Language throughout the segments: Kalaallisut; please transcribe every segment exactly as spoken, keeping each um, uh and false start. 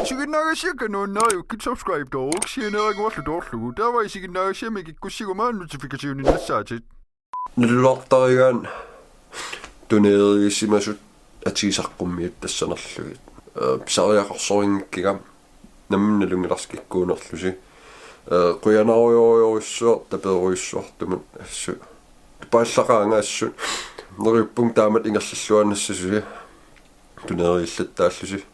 Isiginnaagassiakka nuannariukkit subscribe-tooruk sianeeraguarlu toorlugu. Taava isiginnaagassiami kikkussiguma notification-innassaatit. Nalulaartarigaanni tuneerisimasut atisaqqummiuttassanerlugit. Ee, pisariaqarsorinngikkiga nammineq nalunngilarsi kikkuunerlusi. Ee, qujanarujorujussuaq taperujussuartumut assut. Tupaallaqaanga assut. Neriuppunga taamatut ingerlalluaannassasusi. Tuneeriillattaallusi.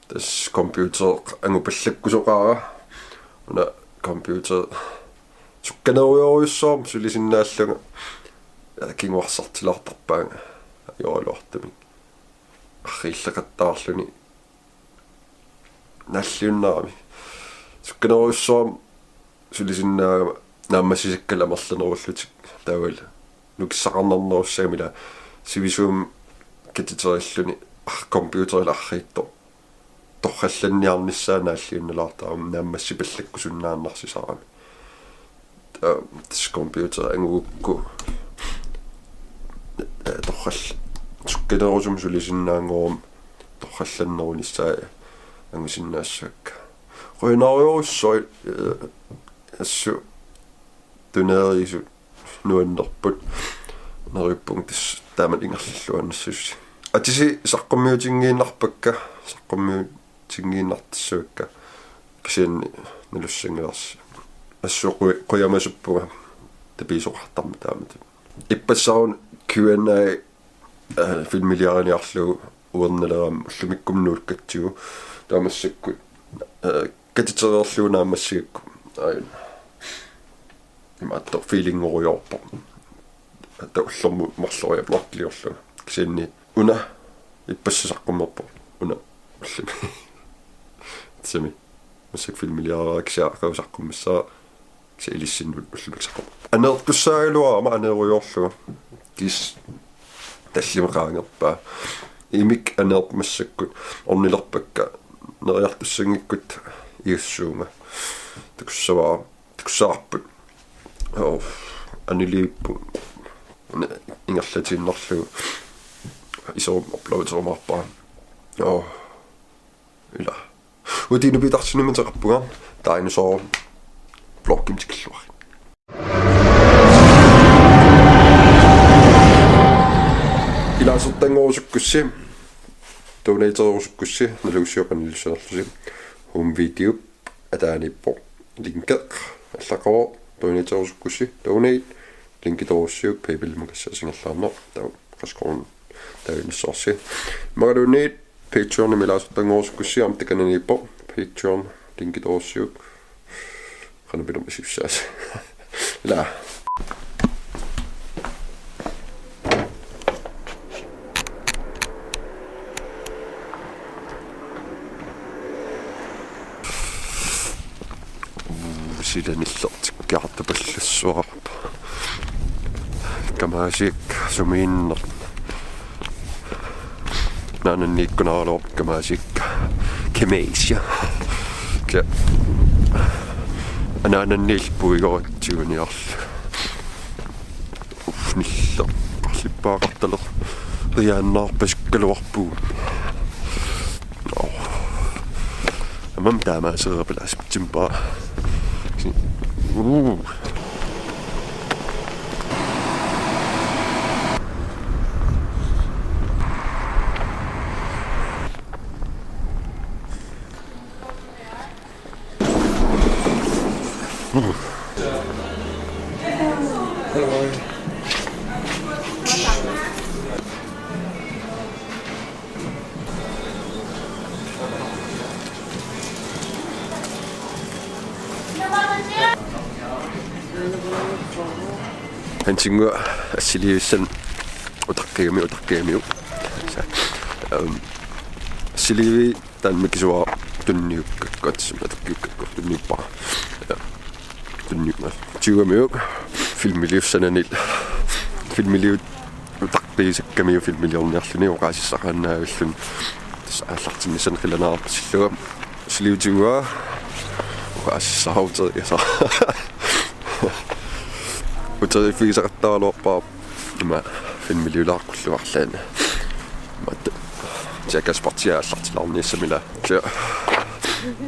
Tassa computer angupallakkusoqaara. Una computer sukkanerujorujussuarmik sulisinnaallunga. Ee, kinguarsartilaartarpaanga. Ajoraluartumik. Arriilleqattaarluni. Nalliunnarami. Sukkanerujussuarmik sulisinnaagama naammassisakkalu amerlanerullutik taavalu nukissaqarnarnerussagamik ila sivisuumik katiterilluni ar-, computerila arriitsoq torrallanniarnissaa naalliunnalaartarami naammassipallakkusunnaannarsisaramik. Ee, tassa computer angugukku, ee, torral-, sukkanerusumik sulisinnaanngormat torrallannerunissaa angusinnaassavakka. Qujanarujorujussuaq, ee, assut tuneerisut nuannerput. Neriuppunga tassa taamatut ingerlalluaannassasusi. Atisi saqqummiutinngiinnarpakka, saqqummiutinngiinnartassavakka. Kisianni nalussanngilarsi. Assut qu-, qujamasuppunga tapiisoqartarmat taamatut. Ippassaq una Q and A, ee, filmiliariniarlugu uernalerama ullumikkumut nuukkatsigu taava massakkut, ee, katitereerlugu naammassigakku. Aajuna. Imaattoq feelingorujoorpoq. Atta ullormut marloriarlugu vloggiliorlunga. Kisianni una ippassaq saqqummerpoq. Una ullumi. Tassami. Massakkut filmiliarama kisianni aqagu saqqummissaa. Kisianni ilissinnut ullumi saqqummerpoq. Aneertussaagaluarama aneerujoorlunga. Kisianni tallimat qaangerpaa. Imik aneerpoq massakkut ornilerpakka neriartussanngikkutta igassuunga. Takussavara. Takussavarput. Oo, aniliippu. Ingerlatiinnarlugu. Isoq uploaderumaarpara. Oo. Ila. Uti inupitarsinimut ateqarpunga. Dinosaur. Vloggimut tikilluarit. Ilaasortanngorusukkussi. Donaterusukkussi. Naluussiuk qanillissanerlusi. Home video. Ataaniippoq. Linki allaqqavoq. Donaterusukkussi. Donate. Linkitorussiuk PayPal-imut kassaasinngilaarneq. Taava qassit koruunit tavinnissavarsi. Imaluunniit Patreonimi ilaasortanngorusukkussi aamma takananiippoq. Patreon linkitorussiuk. Qanoq pinermisiussaasi. Ila. Uu, sila nillertikkiartupallassuarpa. Kamaasiakka sumiinneq. Anaananniikkunaraluarpoq kamaasiakka. Kamaasiakka. Kia. Anaananniillu puigoratsiuniarlu. Uff, nillerpalippaaqartaler. Riaannaarpasukkaluarpugut. Nå. Aamma taamaasereerpalaasiptimpa. Uu. Hansinnguaq assiliivissannik utaqqigamiuk, utaqqigamiuk. Øhm, assiliivik taanna mikisuara tunniukkakku, atsum atorkiukkakku tunniuppara. Ja. Tunniunga. Tyvemiuk filmiliussananit. Filmiliut utaqqiisakkamiuk filmiliorniarluni oqaasissaqaannavilluni. Tassa aallartinnissamut qilanaarpasillunga. Assiliivik tyve. Oqaasissara uteriasa. Uteriiffigisaqattaaraluarpara. Ima filmiliulaarpullu arlaanni. Ima t-, Jackass-partiit aallartilaarniassamik ila. Tja.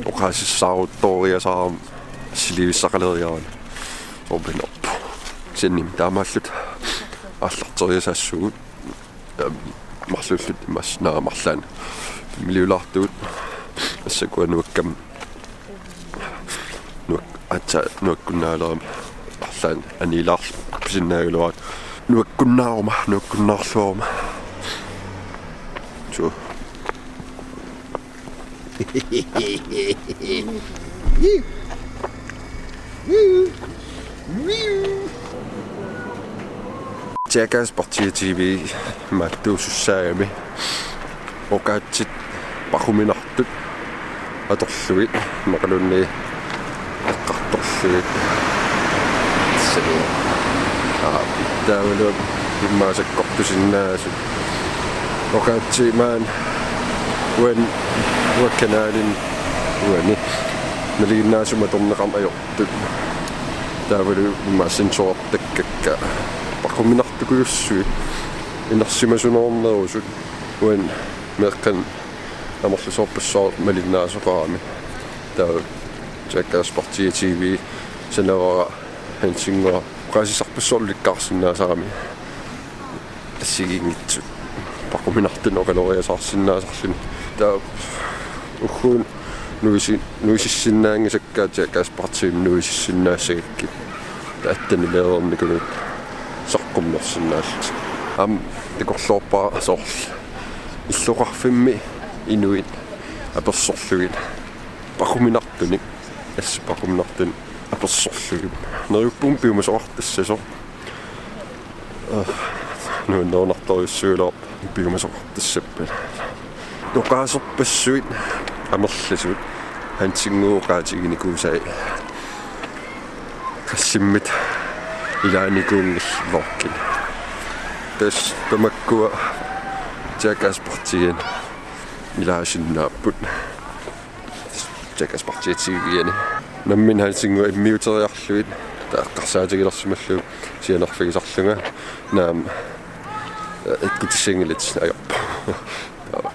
Oqaasissaaruttooriasaarama assiliivissaqaleriarama. Orpinorpu. Sinnim taamaalluta aallarteriasaassugut. Marluulluta imaassinnaavoq arlaanni. Milliulaartugut assakua nuakkam. Nuak-, aatsaat nuakkunnaaleramik arlaanni aniilaarlugu pisinnaagaluarput. Nuakkunnaaruma, nuakkunnaarluaruma. Suu. Jackass Partiet T V maattuusussaagami. Oqaatsit paquminartut atorlugit imaluunniit eqqartorlugit. Suu. Aa, taavalu immaqa sakkortusinnaasut. Oqaatsit maani uani, uani kanaalini uani nalinginnaasumik atorneqarneq ajortut. Taavalu immaqa sensorertakkakka. Paquminartukujussuit. Inersimasunoornerusut. Uani meeqqanut amerlasoorpassuarnik malinnaasoqarami. Taava Jackass Partiet T V sanavara Hansinnguaq oqaasisarpassuarnik ulikkaarsinnaasarami. Assigiinngitsut paquminartunik oqaloriasaarsinnaasarluni. Taava ugguuna nuisi-, nuisissinnaanngisakka Jackass Partimik nuisissinnaassagakkit. Taava attenileernikunut saqqummersinnaallutik. Aamma takorloorpara soorlu illoqarfimmi inuit apersorlugit. Paquminartunik, assut paquminartunik apersorlugit. Neriuppunga piumasoqartassasoq. Aa, nuannerunartorujussuugaluarpoq piumasoqartassappat. Oqaaserpassuit amerlasuut Hansinnguup oqaatiginikuusai qassimmita ilaanikuunngillat vlogginik. Tassa tamakkua Jackass Partiani ilaasinnaapput. Jackass Partiet T V-ani. Nammineq Hansinnguaq immiuteriarlugit taava eqqarsaatigilersimallugu sianerfigisarlunga naamik, eh, ikkutissanngillat ajorpoq. Taava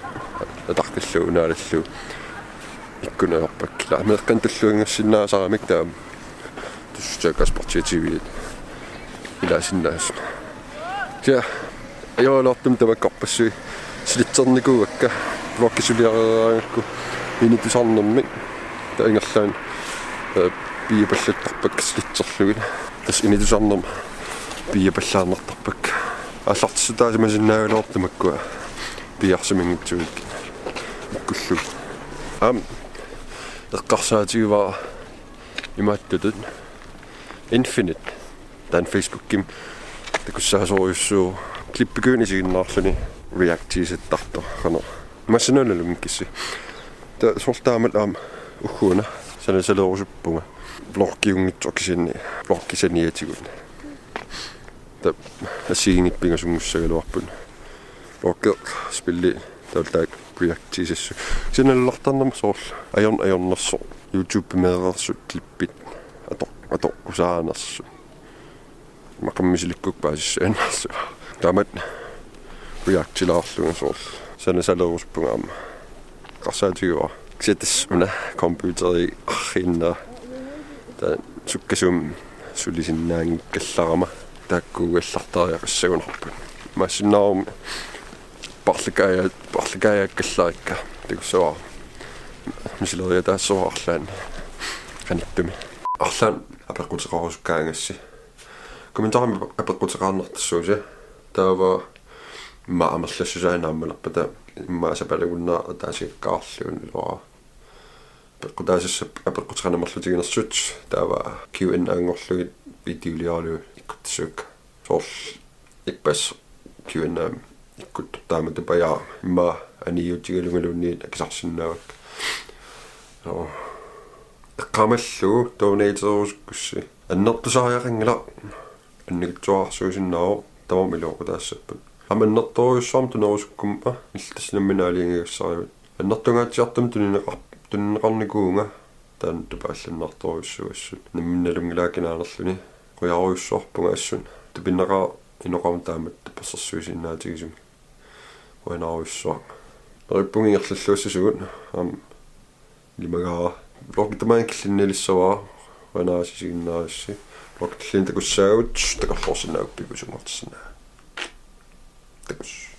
ataqqillugu unaalallugu ikkunneq ajorpakka. Ilaa, meeqqanut tulluanngorsinnaasaramik taava tassa Jackass Partiet T V-ani ilaasinnaasut. Tja, ajoraluartumik tamakkorpassuit slitternikuuakka, vloggi suliareeraangakku Ini Tusarnermik. Taava ingerlaannaq, eh, piiapallattarpakka slitterlugit. Tassa Ini Tusarnermik piiapallaarnartarpakka. Aallartissutaasimasinnaagaluartut tamakkua piiarsimanngitsuugakkit ikkullugu. Aamma eqqarsaatigivara imaattutut Infinite. Taanna Facebookimi takussaasorujussuuvoq, klippikkuit isiginnaarluni reactiusittartoq qanoq. Massanuna lungikkissi. Taava soorlu taamatut aamma ugguuna sanasaleerusuppunga. Vloggiunngitsoq kisianni vloggi saniatigut. Taava assigiinngitsut pingasunngussaagaluarput. Vloggi spilli taava taakku reactiusassat. Kisianni alulartarnerma soorlu ajorn-, ajornersoq. YouTube-meereersut klippit ato-, atoqqusaanersut. Immaqa misilikkukkit paasissaannassava. Taamatut reactilaarlunga soorlu sanasaleerusuppunga aamma. Eqqarsaatigivara. Kisianni tassa una computeriga arriinnera. Taava sukkasuumik sulisinnaanngikkallarama taakkuugallartariaqassagunarput. Imaassinnaaguma paarlakaaja-, paarlakaajaakkallarikka takussavara. Misileriataassavara arlaanni qanittumi. Arlaanni apeqquteqarusukkaangassi. Kommentarimi apeqquteqarnartassuusi. Taava immaqa amerlassusaa naammalerpata immaqa sapalagunnaaq ataasigakkaarlugu iluara. Apeqqutaassapput apeqquteqarneq amerlatiginersut, taava Q and A-nngorlugit videoliarlugit ikkuttassavakka. Soorlu ippassaq Q and A ikkuttoq taamatut pajaaq immaqa aniutigalugaluunniit akisarsinnaavakka. Joo. Eqqaamallugu donaterusukkussi. Annertusariaqanngilaq. Annikitsuararsuusinnaavoq, tamarmik iluaqutaassapput. Aamma annertoorujussuarmik tunerusukkumma illit tassa nammineq aalajangigassarivat. Annertungaatsiartumik tunineqar-, tunineqarnikuuvunga taanna tupaallannartorujussuuassut. Nammineq nalunngilara kinaanerluni. Qujarujussuarpunga assut. Tupinnaqaaq inoqarmat taamatut tapersersuisinnaatigisumik. Qujanarujussuaq. Neriuppunga ingerlalluassasugut. Aamma Ilimagaara. Vloggi tamaani killinnaalissavara. Uanga aasiit isiginnaarassi. Vloggi killinnut takussaagut, takorloorsinnaavutit pikusunngortissinnaagavit. Takuss.